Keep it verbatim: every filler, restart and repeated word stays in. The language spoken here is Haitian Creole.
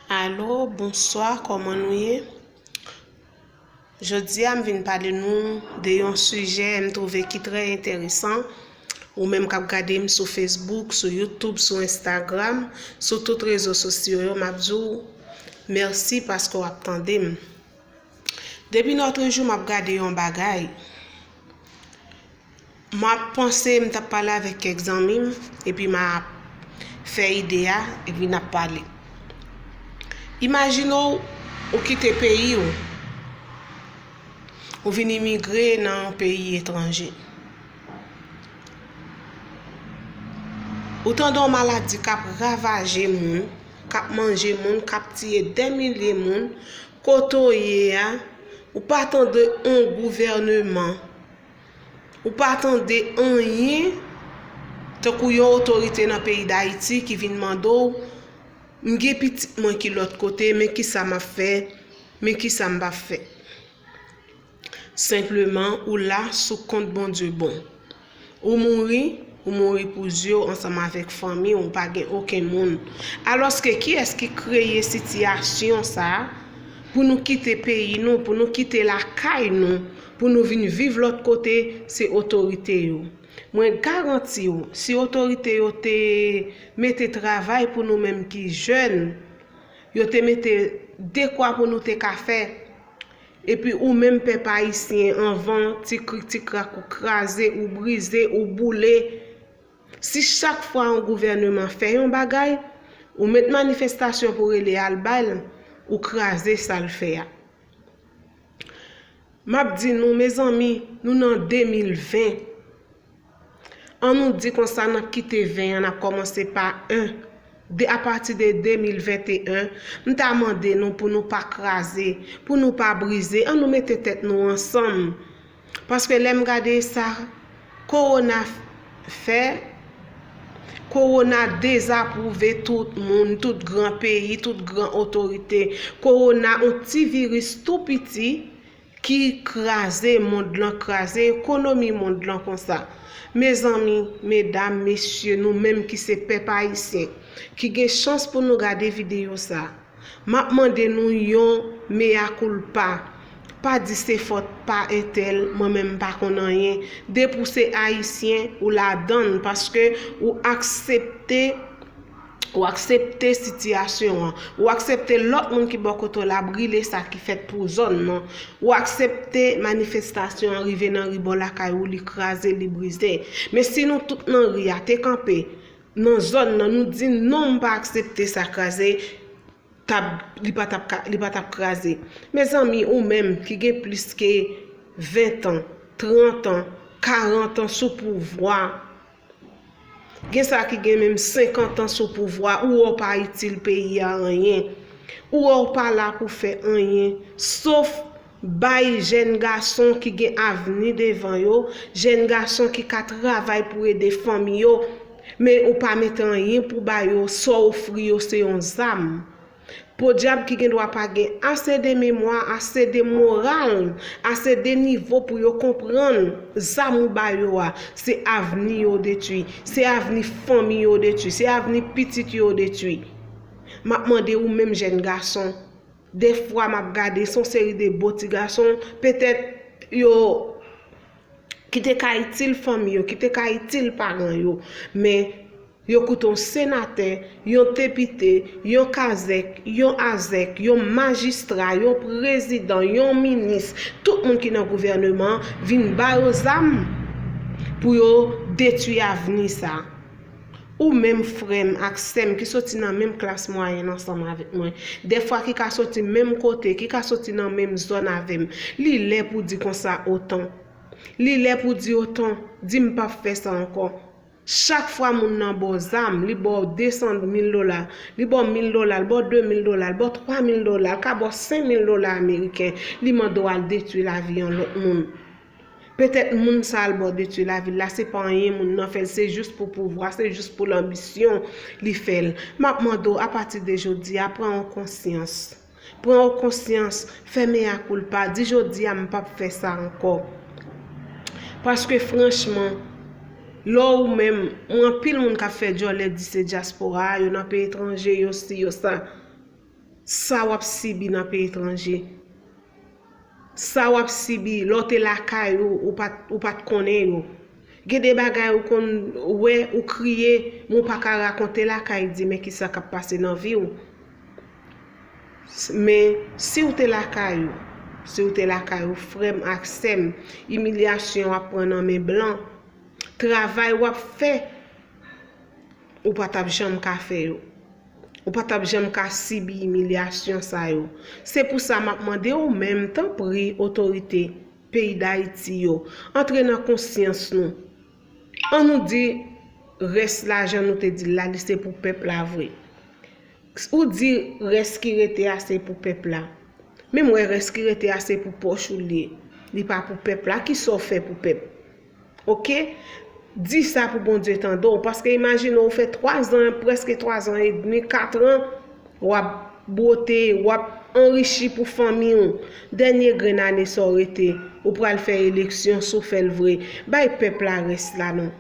Alo, bonswa, kòman nou ye? Jodi a, m vin pale nou de yon sijè m twouve ki trè enteresan. Ou menm k ap gade m sou Facebook, sou YouTube, sou Instagram, sou tout rezo sosyo yo, m ap di w mèsi paske w ap tande m. Depi nòtrejou, m ap gade yon bagay. M ap panse m t ap pale avèk kèk zanmi m, epi m ap fè ide a, epi n ap pale. Imajine w, ou kite peyi w, ou vin imigre nan yon peyi etranje. Ou tande yon maladi k ap ravaje moun, k ap manje moun, k ap tiye dè milye moun, kote w ye a, ou pa tande yon gouvèneman, ou pa tande anyen, tankou yon otorite nan peyi Dayiti ki vin mande w, "M gen pitit mwen ki lòt kote, men kisa m ap fè, men kisa m p ap fè." Senpleman, ou la sou kont Bondye bon. Ou mouri, ou mouri pou zye w ansanm avèk fanmi w, ou pa gen okenn moun. Alòske, kiyès ki kreye sitiyasyon sa a pou nou kite peyi nou, pou nou kite lakay nou, pou nou vin viv lòt kote? Se otorite yo. Mwen garanti w, si otorite yo te mete travay pou nou menm ki jèn, yo te mete dekwa pou nou te ka fè. Epi ou menm pèp ayisyen, anvan ti krik ti krak ou kraze, ou brize, ou boule, si chak fwa yon gouvèneman fè yon bagay, ou met manifestasyon pou rele al ba l, ou kraze sa l fè a. M ap di nou, mezanmi, nou nan de mil ven. An nou di konsa, n ap kite ven an, n ap kòmanse pa en. De, apati de de mil venteyen, m ta mande nou pou nou pa kraze, pou nou pa brize. An nou mete tèt nou ansanm. Paske lè m gade sa kowona f-, fè, kowona dezapwouve tout moun, tout gran peyi, tout gran otorite. Kowona, yon ti viris tou piti, ki kraze mond lan, kraze ekonomi mond lan konsa. Mezanmi, medam, mesye, nou menm ki se pèp ayisyen, ki gen chans pou nou gade videyo sa, m ap mande nou yon mea culpa. Pa di se fòt pa entèl, mwen menm m pa konn anyen. Depi w se ayisyen, ou ladann, paske ou aksepte Ou aksepte sitiyasyon an. Ou aksepte lòt moun ki bò kote w la brile sa ki fèt pou zòn nan. Ou aksepte manifestasyon an rive nan ri bò lakay ou, li kraze, li brize. Men si nou tout nan ri a te kanpe nan zòn nan, nou di non, m pa aksepte sa kraze, t ap, li pa t ap ka, li pa t ap kraze. Mezanmi, ou menm ki gen plis ke ven tan, trant an, karant an sou pouvwa, gen sa ki gen menm senkant an sou pouvwa, ou wè w pa itil peyi a anyen. Ou wè w pa la pou fè anyen, sof bay jèn gason ki gen avni devan yo, jèn gason ki ka travay pou ede fanmi yo, men ou pa mete anyen pou ba yo, sa w ofri yo se yon zam. Podyab ki gen dwa pa gen ase de memwa, ase de moral, ase de nivo pou yo konprann zam ou ba yo a, se avni yo detwi, se avni fanmi yo detwi, se avni pitit yo detwi. M ap mande ou menm jèn gason, dèfwa m ap gade, se yon seri de bo ti gason, petèt yo ki te ka itil fanmi yo, ki te ka itil paran yo, men yo koute yon senatè, yon depite, yon kazèk, yon azèk, yon majistra, yon prezidan, yon minis, tout moun ki nan gouvèneman an vin ba yo zam pou yo detwi avni sa. Ou menm frè m ak sè m ki soti nan menm klas mwayèn ansanm avèk mwen, dèfwa ki ka soti menm kote, ki ka soti nan menm zòn avè m, li lè pou di konsa otan. Li lè pou di otan, di m p ap fè sa ankò. Chak fwa moun nan ba w zam, li ba w de san mil dola, li ba w mil dola, li ba w de mil dola, li ba w twa mil dola, li ka ba w senk mil dola ameriken, li mande w al detwi lavi yon lòt moun. Petèt moun sa a l ba w detwi lavi l la, se pa anyen moun nan fè l, se jis pou pouvwa, se jis pou lanbisyon li fè l. M ap mande w, apati de jodi a, pran yon konsyans. Pran yon konsyans, fè mea culpa, di jodi a m p ap fè sa ankò. Paske franchman, lè w menm, ou anpil moun k ap fè djòlè di se dyaspora a, yo nan peyi etranje, yo si, yo sa. Sa w ap sibi nan peyi etranje. Sa w ap sibi lè w te lakay ou, ou pa t, ou pa t konnen yo. Gen de bagay ou konn wè, ou kriye, men w pa ka rakonte lakay, di men kisa k ap pase nan vi w. Men si w te lakay ou, si w te lakay ou, frè m ak sè m, imilyasyon w ap pran nan men blan, travay w ap fè, ou pa t ap janm ka fè yo. Ou pa t ap janm ka sibi imilyasyon sa yo. Se pou sa m ap mande w menm, tanpri, otorite peyi Dayiti yo, antre nan konsyans nou. An nou di rès la, jan nou te di l la, li se pou pèp la vre. Ou di rès ki rete a se pou pèp la. Men m wè rès ki rete a se pou pòch ou li ye. Li pa pou pèp la. Kisa w fè pou pèp? Oke? Di sa pou Bondye tande w. Paske imajine w fè twa zan, prèske twa zan edmi, kat an, w ap bwote, w ap anrichi pou fanmi w. Dènye grenn ane sa w rete, ou pral fè eleksyon, si w fè l vre. Bay pèp la rès la non.